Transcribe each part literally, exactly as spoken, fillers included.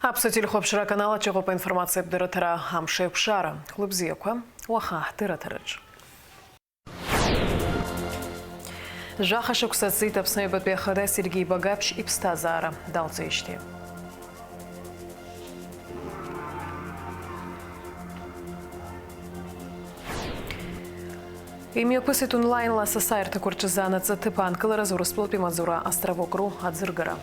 Аԥсуа телехәаԥшра аканал аҿы иҟоуп аинформациатә дырраҭара Амш аиқәшара. Хәлыбзиақәа, уаха ҳдырраҭараҿ. Жәаха шықәса ҵит Аԥсны Аҩбатәи Ахада Сергеи Багаԥшь иԥсҭазаара далҵуеижьҭеи. Имҩаԥысит онлаинла асасааирҭақәа рҿы заанаҵы аҭыԥ аанкылараз Урыстәылатәи маҵзура Островок ру аӡыргара.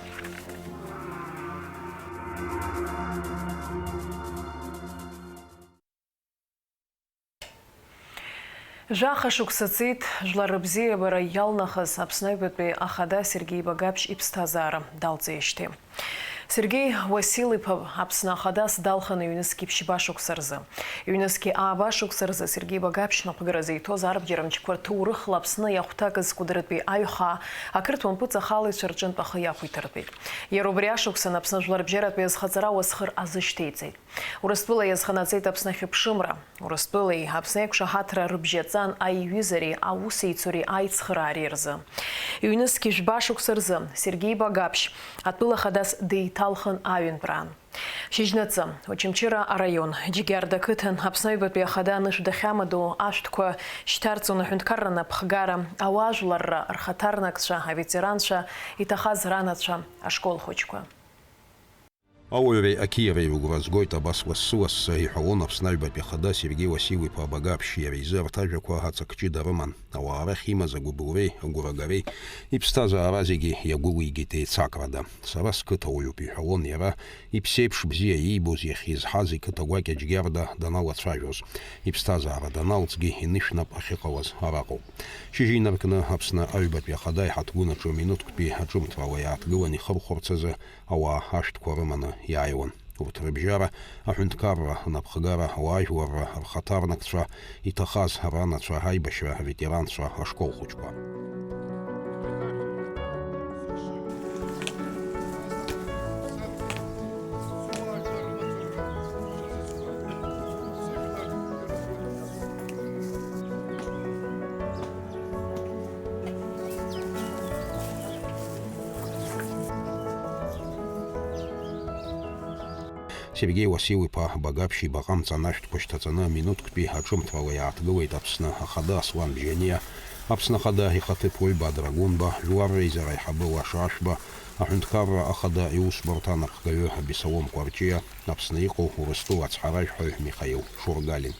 Жәаха шықәса ҵит, жәлар рыбзиабара иалнахыз Аԥсны Аҩбатәи Ахада Сергеи Багаԥшь иԥсҭазаара далҵуеижьҭеи. Сергеи Уасил-иԥа Аԥсны Ахадас далхын ҩнызқьи ԥшьба шықәса рзы. Ҩнызқьи ааба шықәса рзы Сергеи Багаԥшь напхгара зиҭоз арбџьар мчқәа рҭоурыхла Аԥсны иахәҭакыз Кәыдрытәи аҩхаа ақырҭуа мпыҵахалаҩцәа рҿынтә ахы иақәиҭыртәеит. Иара убри ашықәсан Аԥсны жәларбжьаратәи азхаҵара ауасхыр азышьҭеиҵеит. Урыстәыла иазханаҵеит Аԥсны ахьыԥшымра. Урыстәылеи Аԥсны аиқәшаҳаҭра рыбжьаҵан аиҩызареи аусеицуреи аицхыраареи рзы. Ҩнызқьи жәба шықәса рзы Сергеи Багаԥшь атәыла хадас деиҭалхын аҩынтәраан. Шьыжьнаҵы, Очамчыра араион, Џьгьарда ақыҭан Аԥсны Аҩбатәи Ахада анышә дахьамадоу ашәҭқәа шьҭарҵон аҳәынҭқарра напхгара, ауаажәларра рхаҭарнакцәа, аветеранцәа, иҭахаз ранацәа, ашкол хәыҷқәа. Ауаҩреи ақьиареи рыгәра згоит абас лассы-лассы, иҳәалон Аԥсны Аҩбатәи Ахада Сергеи Уасил-иԥа Багаԥшь, иара изы арҭ ажәақәа ацык ҷыда рыман. Ауаа рахь имаз агәыбылреи агәрагареи иԥсҭазаара зегьы иагәылигеит еицакрада. Сара сқыҭа уаҩуп, иҳәалон иара, иԥсеиԥш бзиа иибоз иахьизҳаз иқыҭа гәакьа Џьгьарда даналацәажәоз, иԥсҭазаара даналҵгьы инышәнап ахьыҟалаз араҟоуп. Шьыжьы инаркны Аԥсны Аҩбатәи Ахада аиҳаҭгәын аҿы минуҭктәи аҿымҭрала иааҭгылан ихырхәарц азы ауаа ашәҭқәа рыманы иааиуан. Урҭ рыбжьара аҳәынҭқарра, анапхгара, ауаажәларра, рхаҭарнакцәа, иҭахаз ранацәа, аибашьра аветеранцәа, ашкол хәыҷқәа. Сергеи Уасил-иԥа Багаԥшь ибаҟа амҵан ашәҭқәа шьҭаҵаны минуҭктәи аҿымҭрала иааҭгылеит Аԥсны Ахада Аслан Бжьаниа, Аԥсны Ахада ихаҭыԥуаҩ Бадра Гәынба, Жәлар Реизара аиҳабы Лаша Ашәба, Аҳәынҭқарра Ахада иусбарҭа анапхгаҩы Абесалом Кәарҷиа, Аԥсны иҟоу Урыстәыла ацҳаражәҳәаҩ Михаил Шургалин.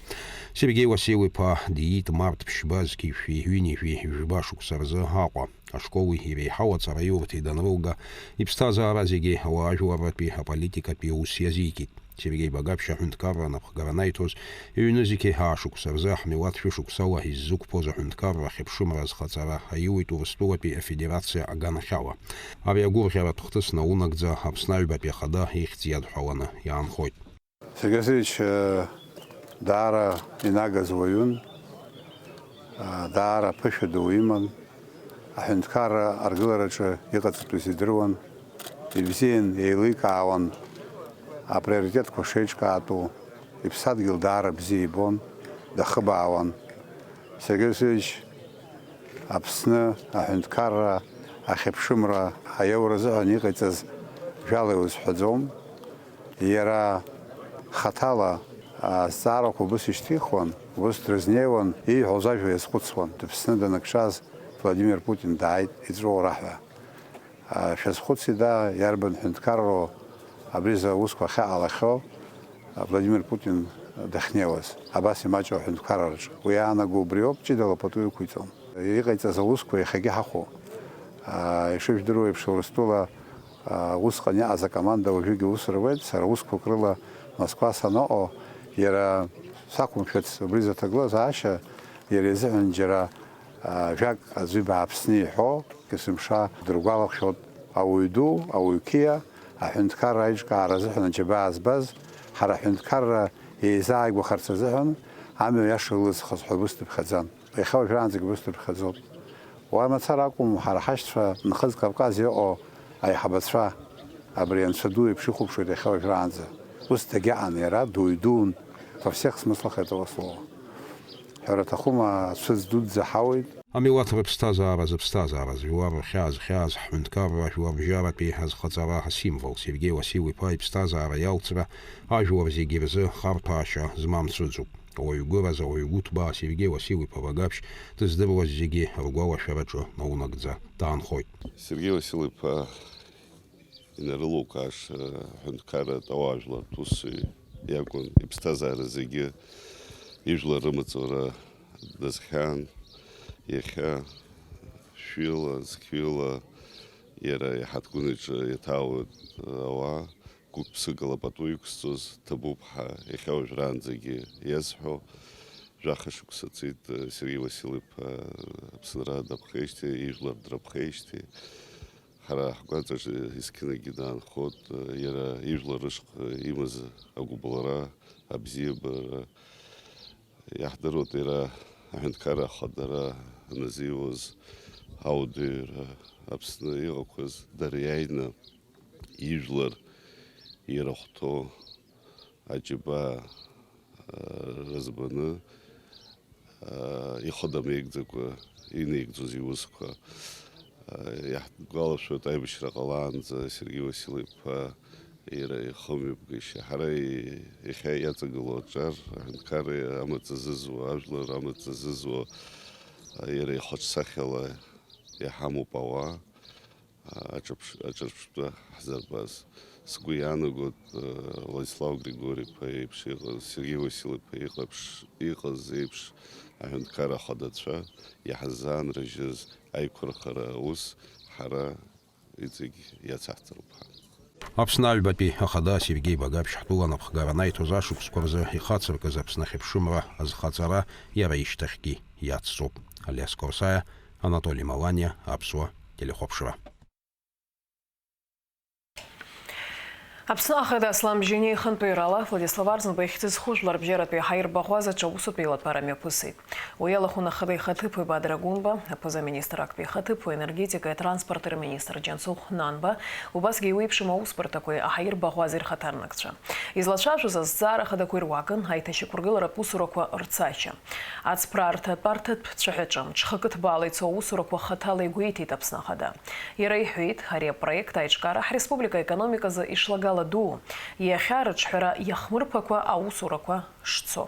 Сергеи Уасил-иԥа диит март ԥшьба зқьи жәшәи ҩынҩажәи жәба шықәса рзы Аҟәа. Ашколи иреиҳау аҵараиурҭеи данрылга, иԥсҭазаара зегьы ауаажәларратәи аполитикатәи аус иазикит. Сергеи Багаԥшь аҳәынҭқарра анапхгара анаиҭоз, ҩнызқьи ааба шықәса рзы ҳмилаҭ шәышықәсала иззықәԥоз аҳәынҭқарра ахьыԥшымра азхаҵара аиуит Урыстәылатәи Афедерациа аганахьала. Ари агәырӷьаратә хҭыс наунагӡа Аԥсны Аҩбатәи Ахада ихьӡ иадҳәаланы иаанхоит. Сергеи Васильевич, э, даара инагаз уаҩын, э, даара ԥышәа ду иман, аҳәынҭқарра аргылараҿы иҟаҵатәыз идыруан, ибзиан еиликаауан, априоритетқәа шеиҿкаатәу, иԥсадгьыл даара бзиа ибон, дахыбаауан. Сергеи Васильевич Аԥсны аҳәынҭқарра ахьыԥшымра аиаура азыҳәан иҟаиҵаз жәала иузҳәаӡом. Иара хаҭала азҵаарақәа убыс ишьҭихуан, убыс дрызнеиуан, ииҳәоз ажәа иазхәыцуан, дыԥсны даныкҿаз Владимир Путин дааит, иҵәуо раҳәа. Шәазхәыци, даа, иарбан ҳәынҭқарроу абри азы аусқәа ахьаҟалахьоу, Владимир Путин дахьнеиуаз, абас имаҷу аҳәынҭқарраҿы. Уи иаанаго убриоуп, ҷыдала пату иқәиҵон. Иҟаиҵаз аусқәа иахьагьы ҳахәо. Ишыжәдыруа еиԥш, Урыстәыла, усҟан иҟаз акоманда уажәыгьы аус руеит. Сара усқәак рыла Москва саныҟоу, иара сақәымшәац убри заҭагылазаашьа, иара изыҳәан џьара, а, жәак аӡәы ибааԥсны иҳәо, есымша дыргәалахәхьоуп ауаҩ ду, ауаҩ қьиа, аҳәынҭқарра аиҿкаара азыҳәан аџьабаа збаз, ҳара аҳәынҭқарра еизааигәахарц азыҳәан амҩа иаша ылызхыз ҳәа убыс дыԥхьаӡан. Иахьа уажәраанӡагь убыс дыԥхьаӡоуп. Уа мацара акәым, ҳара ҳашьцәа Нхыҵ Кавказ иҟоу аиҳабацәа, абри анцәа ду еиԥш ихәаԥшуеит иахьа уажәраанӡа. Ус дагьаҟан иара, дуаҩ дуун, во всех смыслах этого слова. Ҳәара аҭахума, ацәыӡ дуӡӡа ҳауеит. Амилаҭ рыԥсҭазаара зыԥсҭазаара зжәуа, рхьаа зхьааз, ҳҳәынҭқарра жәларбжьаратәи азхаҵара асимвол, Сергеи Уасил-иԥа иԥсҭазаара иалҵра, ажәлар зегьы рзы харҭәаашьа змам цәыӡуп. Ауаҩ гәыраз, ауаҩ гәыҭбаа Сергеи Уасил-иԥа Багаԥшь дыздыруаз зегьы ргәалашәараҿы наунагӡа даанхоит. Сергеи Уасил-иԥа инарылукааша, ҳәынҭқарратә ауаажәлартә усзуҩ иакәын, иԥсҭазаара зегьы ижәлар рымаҵура дазхьаан, иахьа шәҩыла, зқьҩыла иара иҳаҭгәын иҿы иаҭаауеит ауаа, гәык-ԥсыкала пату иқәызҵоз ҭабуп ҳәа, иахьа уажәраанӡагьы иазҳәо, жәаха шықәса ҵит, Сергеи Васил-иԥа Аԥсынра даԥхеижьҭеи, ижәлар дрыԥхеижьҭеи. Ҳара ҳгәаҵаҿ есқьынагьы даанхоит, иара ижәлар рышҟа имаз агәыбылра, абзиабара. Иаҳдыруеит иара аҳәынҭқарра ахадара аназиуаз, аудыҩра, Аԥсны иҟақәаз дара иааины ижәлар ирыхәҭоу аџьабаа рыӡбаны, ихы дамеигӡакәа инеигӡоз иусқәа. Иаҳгәалашәоит, аибашьра ҟалаанӡа Сергеи Васил-иԥа иара ихымҩаԥгашьа. Ҳара иахьа иаҵагылоу аҿар, аҳәынҭқарра амаҵ азызуа, ажәлар амаҵ азызуа, иара ихаҿсахьала иҳамоуп ауаа. Аҿырԥш-, аҿырԥштәы ҳзырбаз. Сгәы иаанагоит, Владислав Григори-иԥа иеиԥш иҟаз, Сергеи Васил-иԥа иҟаԥш-, иҟаз еиԥш аҳәынҭқарра ахадацәа иаҳзаанрыжьыз аиқәырхара аус ҳара иҵегь иацаҳҵароуп ҳәа. Аԥсны аҩбатәи ахада Сергеи Багаԥшь ҳтәыла анапхгара анаиҭоз ашықәсқәа рзы ихацыркыз Аԥсны ахьыԥшымра азхаҵара иара ишьҭахьгьы иацҵоуп. Алиас Корсаиа, Анатоли Маланиа, Аԥсуа телехәаԥшра. Аԥсны Ахада Аслан Бжьаниа ихантәаҩрала Владислав Арӡынба ихьӡ зху жәларбжьаратәи аҳаирбаӷәазаҿы аусутә еилатәара мҩаԥысит. Уи алахәын Ахада ихаҭыԥуаҩ Бадра Гәынба, аԥыза-министр актәи ихаҭыԥуаҩ, енергетикеи атранспорти рминистр Џьансыхә Нанба, убасгьы еиуеиԥшым аусбарҭақәеи аҳаирбаӷәазеи рхаҭарнакцәа. Излацәажәоз азҵаара хадақәа ируакын аиҭашьақәыргыларатә усурақәа рцашьа. Ацԥраарҭа атәарҭатә цәаҳәаҿы ҽхакы ҭбаала ицо аусурақәа хаҭала игәеиҭеит Аԥсны Ахада. Иара иҳәеит, ари апроект аиҿкаара ҳреспублика аекономиказы ишлагала дуу, иахьа рыҿҳәара иахмырԥакәа аусурақәа шцо.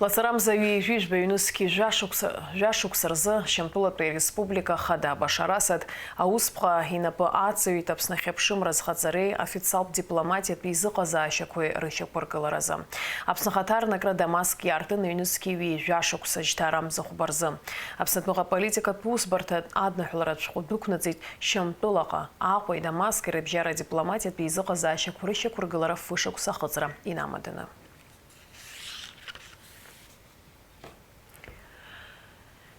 Лацарамза ҩажәи жәба ҩнызқьи жәашықәса, жәашықәса рзы Шьамтәылатәи ареспублика Ахада Башар Асад аусԥҟа инапы аҵаҩит Аԥсны ахьыԥшымра азхаҵареи официалтә дипломатиатәи изыҟазаашьақәеи рышьақәыргыларазы. Аԥсны ахаҭарнакра Дамаск иаартын ҩнызқьи ҩажәи жәашықәса жьҭарамза хәба рзы. Аԥсны адәныҟа политикатә усбарҭа адныҳәаларатә шәҟәы дәықәнаҵеит Шьамтәылаҟа, Аҟәеи Дамаски рыбжьара дипломатиатәи изыҟазаашьақәа рышьақәыргылара фышықәса ахыҵра инамаданы.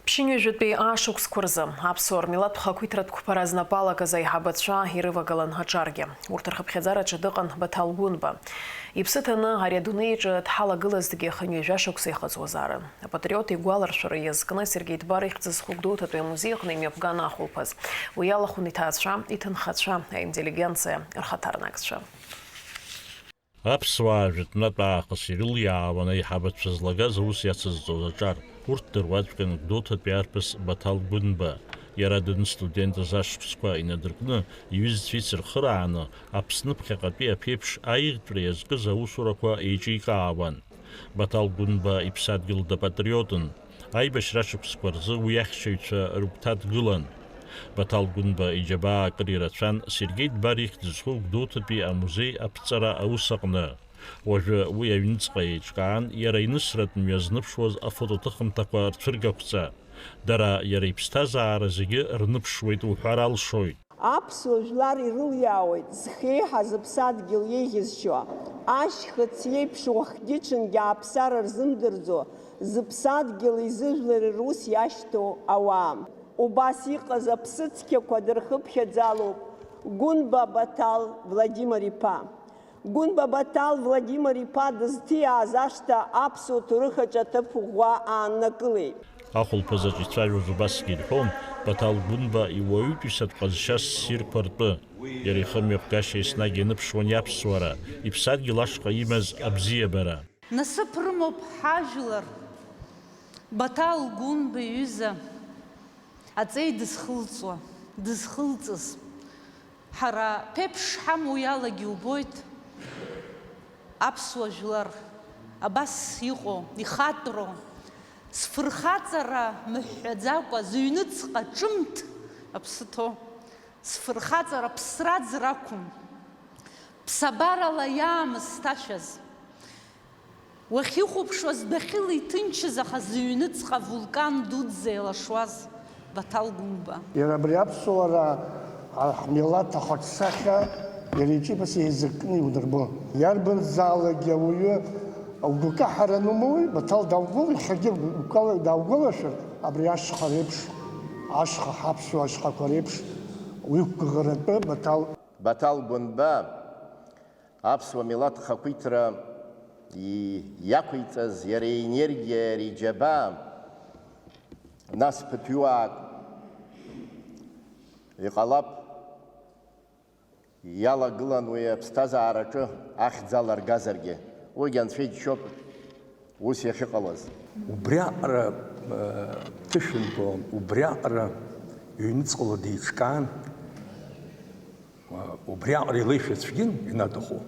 Ԥшьынҩажәатәи ашықәсқәа рзы аԥсуаа рмилаҭтә хақәиҭратә қәԥара знапы алакыз аиҳабацәа ирывагылан аҿаргьы. Урҭ рхыԥхьаӡараҿы дыҟан Баҭал Гәынба. Иԥсы ҭаны ари адунеи аҿы дҳалагылазҭгьы хынҩажәа шықәса ихыҵуазаарын. Апатриот игәаларшәара иазкны Сергеи Дбар ихьӡ зху Гәдоуҭатәи амузеи аҟны имҩаԥган ахәылԥаз. Уи иалахәын иҭаацәа, иҭынхацәа, аинтеллигенциа рхаҭарнакцәа. Аԥсуаа жәытәнатә аахыс ирылиаауан аиҳабацәа злагаз аус иацызҵоз аҿар. Урҭ дыруаӡәкын Гәдоуҭатәи арԥыс Баҭал Гәынба. Иара данстудентыз ашықәсқәа инадыркны, иҩызцәа ицырхырааны, Аԥсны ԥхьаҟатәи аԥеиԥш аиӷьтәра иазкыз аусурақәа еиҿикаауан. Баҭал Гәынба иԥсадгьыл дапатриотын. Аибашьра ашықәсқәа рзы уи ахьчаҩцәа рыгәҭа дгылан. Баҭал Гәынба иџьабаа акыр ирацәан Сергеи Дбар ихьӡ зху Гәдоуҭатәи амузеи аԥҵара аус аҟны. Уажәы уи аҩныҵҟа еиҿкаан, иара инысратә мҩа знымԥшуаз афотоҭыхымҭақәа рцәыргақәҵа. Дара иара иԥсҭазаара зегьы рныԥшуеит уҳәар алшоит. Аԥсуа жәлар ирылиаауеит зхеи ҳа зыԥсадгьыл еиӷьызшьо, ашьхыц иеиԥш уахгьы-ҽынгьы ааԥсара рзымдырӡо, зыԥсадгьыли зыжәлари рус иашьҭоу ауаа. Убас иҟаз аԥсыцқьақәа дырхыԥхьаӡалоуп Гәынба Баҭал Владимир-иԥа. Гәынба Баҭал Владимир-иԥа дызҭиааз ашҭа аԥсуа ҭоурых аҿы аҭыԥ ӷәӷәа ааннакылеит. Ахәылԥазаҿ ицәажәоз убасгьы ирҳәон, Баҭал Гәынба иуаҩытәыҩсатә ҟазшьа ссирқәа ртәы. Иара ихы мҩаԥгашьа еснагь ианыԥшуан иаԥсуара, иԥсадгьыл ашҟа имаз абзиабара. Насыԥ рымоуп ҳажәлар, Баҭал Гәынба иҩыза аҵеи дызхылҵуа, дызхылҵыз, ҳара ԥеиԥш ҳамоу иалагьы убоит. Аԥсуа жәлар абас иҟоу, ихатәроу, зфырхаҵара мыҳәҳәаӡакәа, зыҩныҵҟа ҿымҭ аԥсы ҭоу, зфырхаҵара ԥсра ӡра ақәым, ԥсабарала иаамысҭашәаз, уахьихәаԥшуаз дәахьыла иҭынчыз, аха зыҩныҵҟа вулкан дуӡӡа еилашуаз Баҭал Гәынба. Иара абри аԥсуара, ҳмилаҭ ахаҿсахьа иара иҿы ибас еизакны иудырбон. Иарбанзаалакгьы ауаҩы лгәы каҳараны умоуи, Баҭал даугәыл-, иахьагьы лгәы кала-, даугәалашәар, абри ашьха реиԥш, ашьха, ҳаԥсуа ашьхақәа реиԥш уиқәгәыӷратәы Баҭал. Баҭал Гәынба аԥсуа милаҭ хақәиҭра и-, иақәиҵаз иара иенергиа, иара иџьабаа, нас ԥыҭҩык иҟалап, иалагылан уи аԥсҭазаараҿы ахьӡ аларгазаргьы. Уигьы Анцәа иџьшьоуп ус иахьыҟалаз. Убриаҟара, э, ҭышәынтәалан, убриаҟара ҩныҵҟала деиҿкаан, э, убриаҟара илеишәа цәгьан ианаҭаху.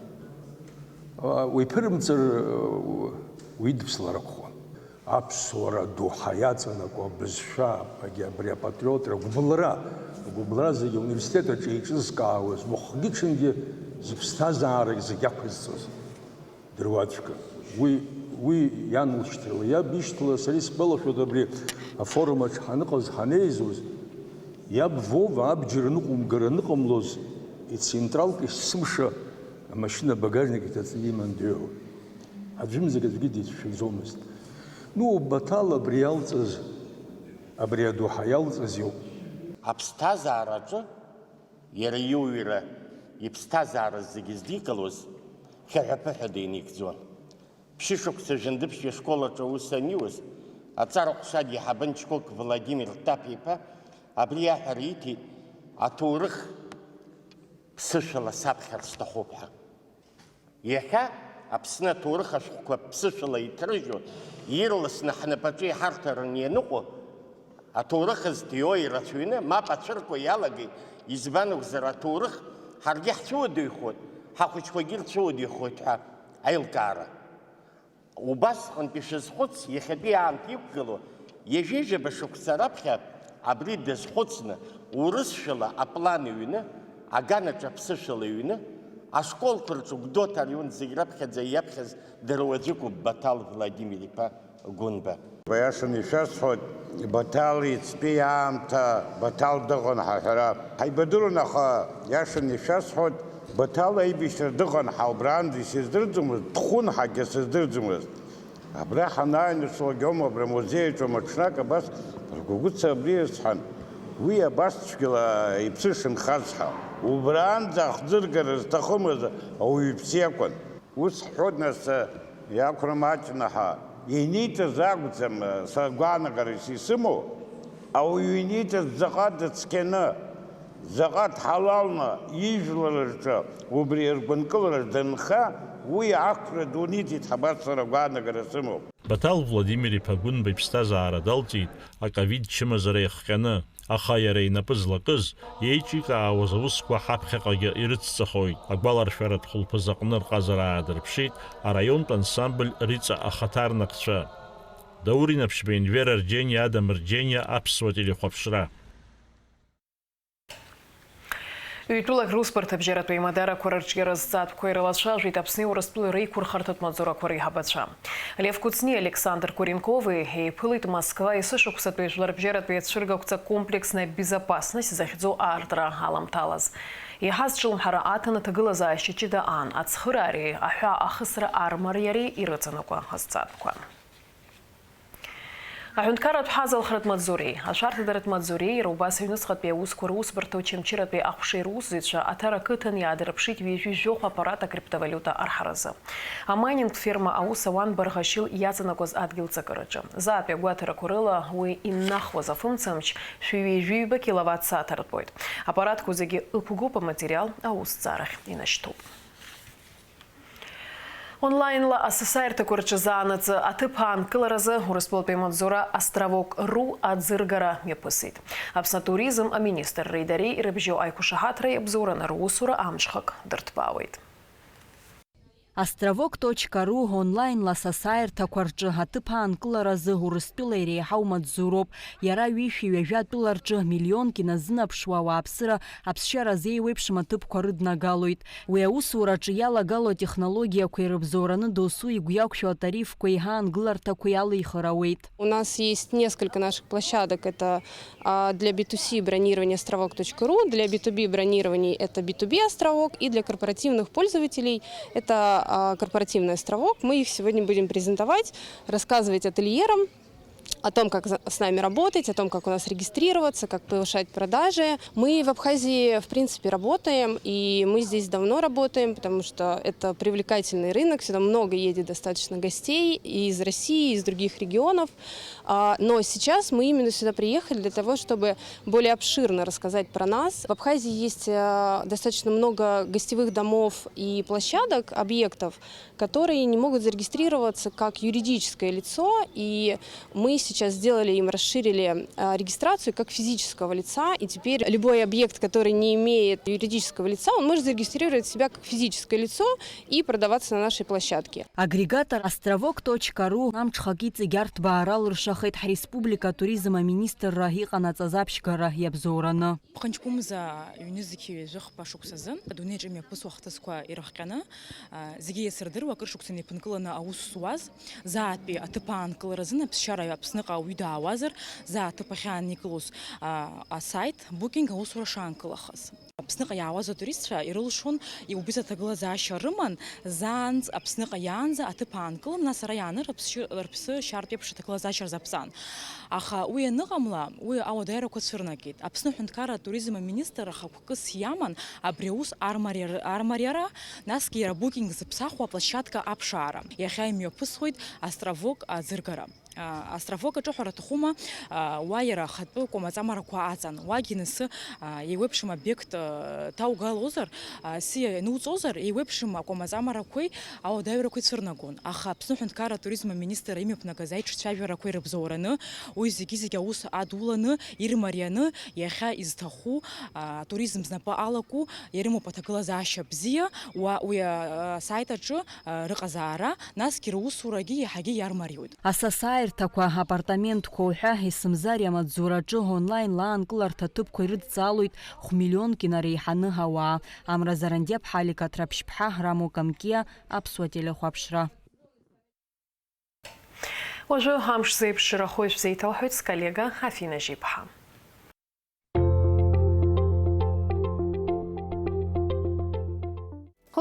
Э, уиԥырымҵыр, э, уидыԥсалар акәхон. Аԥсуара доуҳа иаҵанакуа абызшәа, абри апатриотра, агәыбылра, агәыбылра зегьы ауниверситет аҿы еиҿызкаауаз, уахгьы-ҽынгьы зыԥсҭазаарагь зегь ақәызҵоз дыруаӡәкын. Уи, уи иан лшьҭрала, иаб ишьҭала, сара исгәалашәоит, абри афорум аҿы ҳаныҟаз, ҳанеизоз, иаб Вова абџьар аныҟәымгара аныҟамлоз, ицентралк есымша амашьына багажник иҭаҵаны иман дыҩуан. Аӡәымзар аӡәгьы дицәшәаӡомызт. Ну, Баҭал абри иалҵыз, абри адоуҳа иалҵыз иоуп. Аԥсҭазаараҿы иара иуҩра, иԥсҭазаара зегьы здикылоз хьаҳәа-ԥыҳәа деиникӡон. Ԥшьышықәса Жәындыԥшьҩы ашкол аҿы аус аниуаз, аҵара ҟәшаӡа иҳабын Чкок Владимир Ҭаԥ-иԥа абри аҳәара иҭеит, аҭоурых ԥсышәала саԥхьар сҭахуп ҳәа. Иахьа Аԥсны аҭоурых ашәҟәқәа ԥсышәала иҭрыжьуа, ирласны ҳнапаҿы иҳарҭараны ианыҟоу аҭоурых зҭиуа ирацәаҩны мап ацәыркуа иалагеит, избан акәзар, аҭоурых ҳаргьы ҳцәыуадаҩхоит, ҳахәыҷқәагьы рцәыуадаҩхоит ҳәа аилкаара. Убасҟантәи шәазхәыц, иахьатәи аамҭа иқәгылоу, ҩажәижәаба шықәса раԥхьа абри дазхәыцны, урысшәала аплан ҩны, аганаҿ аԥсышәала ҩны, ашколқәа рҿы Гәдоуҭа араион зегь раԥхьаӡа иаԥхьаз дара уаӡәыкоуп Баҭал Владимир-иԥа Гәынба. Иашаны ишәасҳәоит, Баҭал иацтәи аамҭа Баҭал дыҟан ҳәа аҳәара. Ҳаибадыруан, аха иашаны ишәасҳәоит, Баҭал аибашьра дыҟан ҳәа, убраанӡа исыздырӡомызт, дхәын ҳәагьы сыздырӡомызт. Абра ҳанааины слагьоума, абра амузеи аҿоума, ҽнак абас ргәагәыца абри рыцҳан, уи абас цәгьала иԥсы шынхаз ҳәа. Убраанӡа ахӡыргара зҭахымыз ауаҩԥсы иакәын. Ус ҳҳәоит, нас, иақәра маҷны ҳәа, ианиҵаз акәӡам, сара гәаанагарас исымоу, ауаҩы ианиҵаз заҟа дыцқьаны, заҟа дҳалалны ижәлар рҿы убри ргәынкылара данха, уи ақәра ду ниҵеит ҳәа абас сара гәаанагара сымоуп. Баҭал Владимир-иԥа Гәынба иԥсҭазаара далҵит аковид чымазара иахҟьаны. Аха иара инапы злакыз, иеиҿикаауаз аусқәа ҳаԥхьаҟагьы ирыцҵахоит. Агәаларшәаратә хәылԥазы аҟны рҟазара аадырԥшит араионтә ансамбль Риҵа ахаҭарнакцәа. Даур Инаԥшьба, Енвер Арџьениа, Адам Рџьениа, Аԥсуа телехәаԥшра. Ҩ-тәылак русбарҭабжьаратәи аимадарақәа рырҿиара зҵаатәқәа ирылацәажәеит Аԥсни Урыстәылеи реиқәырхарҭатә маҵзурақәа реиҳабацәа. Лев Кәыҵниеи Александр Куренкови еиԥылеит Москва есышықәсатәи жәларбжьаратәи ацәыргақәҵа комплексная безопасность захьӡу аартра аламҭалаз. Еиҳа зҿлымҳара аҭан аҭагылазаашьа ҷыда аан, ацхыраареи аҳәаа ахысра армариареи ирыҵанакуа азҵаатәқәа. Аҳәынҭқарратә ҳазалхратә маҵзуреи, ашәарҭадаратә маҵзуреи, иара убас аҩныҵҟатәи аусқәа русбарҭа Очамчыратәи аҟәшеи русзуҩцәа Аҭара ақыҭан иаадырԥшит ҩажәи жәохә аппарат акриптовалиута арҳаразы. Амайнинг ферма аус ауан Барӷашьыл иаҵанакуаз адгьыл ҵакыраҿы. Заатәи агәаҭарақәа рыла, уи иннахуаз афымца амч шәи ҩажәи ҩба киловатт сааҭ арҭоит. Аппаратқәа зегьы ықәгоуп, аматериал аусҭҵаарахь инашьҭуп. Онлаинла асасааирҭақәа рҿы заанаҵы аҭыԥ аанкыларазы Урыстәылатәи амаҵзура Островок ру аӡыргара мҩаԥысит. Аԥсны атуризм аминистрреи дареи ирыбжьоу аиқәшаҳаҭра иабзоураны русура амҽхак дырҭбаауеит. Островок точка ру онлаинла асасааирҭақәа рҿы аҭыԥ аанкыларазы Урыстәыла иреиҳау маҵзуроуп. Иара ҩышәи ҩажәа тәыла рҿы миллионк иназынаԥшуа ауааԥсыра аԥсшьара зеиуеиԥшым аҭыԥқәа рыднагалоит. Уи аусураҿы иалагало атехнологиақәа ирыбзоураны досу игәы иақәшәо атарифқәеи аангыларҭақәеи алихыр ауеит. У нас есть несколько наших площадок. Это, а, для би ту си бронирование островок точка ру, для би ту би бронирование это би ту би островок, и для корпоративных пользователей это, а, корпоративный островок. Мы их сегодня будем презентовать, рассказывать ательерам о том, как за- с нами работать, о том, как у нас регистрироваться, как повышать продажи. Мы в Абхазии, в принципе, работаем, и мы здесь давно работаем, потому что это привлекательный рынок, сюда много едет достаточно гостей и из России, и из других регионов. А, но сейчас мы именно сюда приехали для того, чтобы более обширно рассказать про нас. В Абхазии есть, э, достаточно много гостевых домов и площадок, объектов, которые не могут зарегистрироваться как юридическое лицо, и мы сейчас сделали им, расширили, а, регистрацию как физического лица, и теперь любой объект, который не имеет юридического лица, он может зарегистрировать себя как физическое лицо и продаваться на нашей площадке. Агрегатор островок точка ру амҽхак иҵегь арҭбаара алыршахеит ҳреспублика атуризм аминистрра иҟанаҵаз аԥшьгара иабзоураны. Ԥхынҷкәымза ҩнызқьи жәохԥа шықәсазы адунеиаҿ имҩаԥысуа ахҭысқәа ирыхҟьаны, а, зегьы иацырдыруа акыр шықәса инеиԥынкыланы аус зуаз, заатәи аҭыԥ аанкылара азын аԥсшьара Аԥсныҟа ауаҩы даауазар, заа аҭыԥ ахьааникылоз, а, асайт Booking аусура шаанкылахаз. Аԥсныҟа иаауаз атуристцәа ирылшон, убыс аҭагылазаашьа рыман, заанӡ Аԥсныҟа иаанӡа аҭыԥ аанкылан, нас ара иааны рыԥсшьы-, рыԥсы шьартә еиԥш аҭагылазаашьа рзаԥҵан. Аха уи аныҟамла, уи ауадаҩрақәа цәырнагеит. Аԥсны аҳәынҭқарра атуризм аминистр ахықәкыс иаман абри аус армариар-, армариара, насгьы иара Booking зыԥсахуа аплощадка аԥшаара. Иахьа имҩаԥысуеит Островок аӡыргара. А, Островок аҿы ҳәара аҭахума, а, уа иара ахатәы кәамаҵамарақәа аҵан. Уагь инысы, а, еиуеиԥшым обиект, а, ҭаугалозар, а, сиа иануҵозар, еиуеиԥшым акәамаҵамарақәеи ауадаҩрақәеи цәырнагон. Аха Аԥсны аҳәынҭқарра атуризм аминистр имҩаԥнагаз аиҿцәажәарақәа ирыбзоураны, уи зегьы-зегьы аус адуланы, ирмарианы, иахьа изҭаху, а, атуризм знапы алаку, ирымоуп аҭагылазаашьа бзиа, уа, уи, а, асайт аҿы, а, рыҟазаара, насгьы русурагьы иаҳагьы иармариоит. Асасааирҭақәа, апартаментқәа уҳәа есымзар иамаҵзураҿы онлаинла аанкыларҭа ҭыԥқәа ирыдҵаалоит хә-миллионк инареиҳаны ауаа. Амра Зарандиаԥҳа, Алика Ҭраԥшьԥҳа, Рамо Камкиа, Аԥсуа телехәаԥшра. Уажәы амш зеиԥшрахо ишәзеиҭалҳәоит сколлега Афина Жьиԥҳа.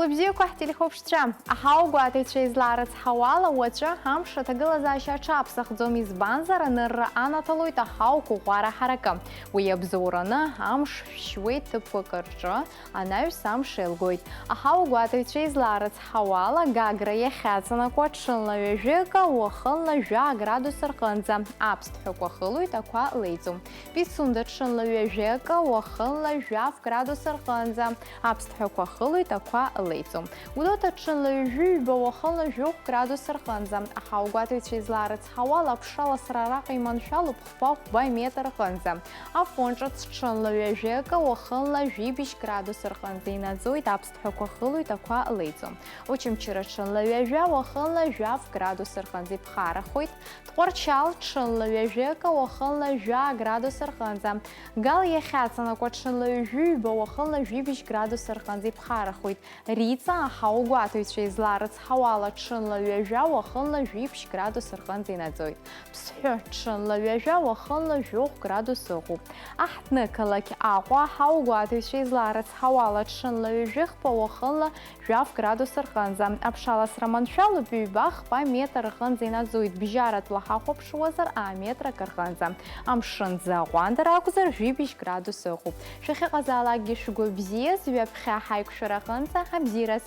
Хәылбзиақәа ҳтелехәаԥшцәа, аҳауагәаҭаҩцәа излаарыцҳауала, уаҵәы амш аҭагылазаашьа аҽаԥсахӡом, избанзар, анырра анаҭалоит аҳауқәа ӷәӷәара ҳаракы. Уи иабзоураны амш шәшьуеит ҭыԥқәак рҿы, анаҩс амш еилгоит. Аҳауагәаҭаҩцәа излаарыцҳауала, Гагра иахьаҵанакуа ҽынла ҩажәи акы, уахынла жәа градус рҟынӡа аԥсҭҳәақәа хылоит, ақәа леиӡом. Пицунда ҽынла ҩажәи акы, уахынла жәаф градус рҟынӡа аԥсҭҳәақәа хылоит, ақәа леиӡом. Гәдоуҭа ҽынла ҩажәи ҩба, уахынла жәохә градус рҟынӡа. Аҳауагәаҭаҩцәа излаарыцҳауала, аԥшаласра араҟа иманшәалоуп хәба-хәба метр рҟынӡа. Афон ҿыц ҽынла ҩажәи акы, уахынла жәибжь градус рҟынӡа инаӡоит, аԥсҭҳәақәа хылоит, ақәа леиӡом. Очамчыра ҽынла ҩажәа, уахынла жәаф градус рҟынӡа иԥхарахоит. Тҟәарчал ҽынла ҩажәи акы, уахынла жәа градус рҟынӡа. Гал иахьаҵанакуа ҽынла ҩажәи ҩба, уахынла жәибжь градус рҟынӡа иԥхарахоит. Риҵа аҳауагәаҭаҩцәа излаарыцҳауала, ҽынла ҩажәа, уахынла жәибжь градус рҟынӡа инаӡоит. Ԥсҳәы ҽынла ҩажәа, уахынла жәохә градус ыҟоуп. Аҳҭны қалақь Аҟәа аҳауагәаҭаҩцәа излаарыцҳауала, ҽынла ҩажәи хԥа, уахынла жәаф градус рҟынӡа. Аԥшаласра маншәалоуп, ҩба-хԥа метр рҟынӡа инаӡоит, бжьаратәла ҳахәаԥшуазар, аметр акы рҟынӡа. Амшын ӡы аҟәандара акәзар, жәибжь градус ыҟоуп. Шәахьыҟазаалакгьы шәгәы бзиаз, ҩаԥхьа ҳаиқәшәара аҟынӡа абзиараз.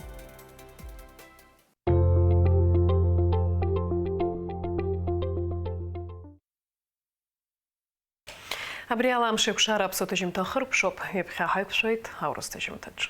Абри ала амш еиқәшара аԥсуа ҭыжьымҭа хыркәшоуп, ҩаԥхьа ҳаиқәшәоит аурыс ҭыжьымҭаҿы.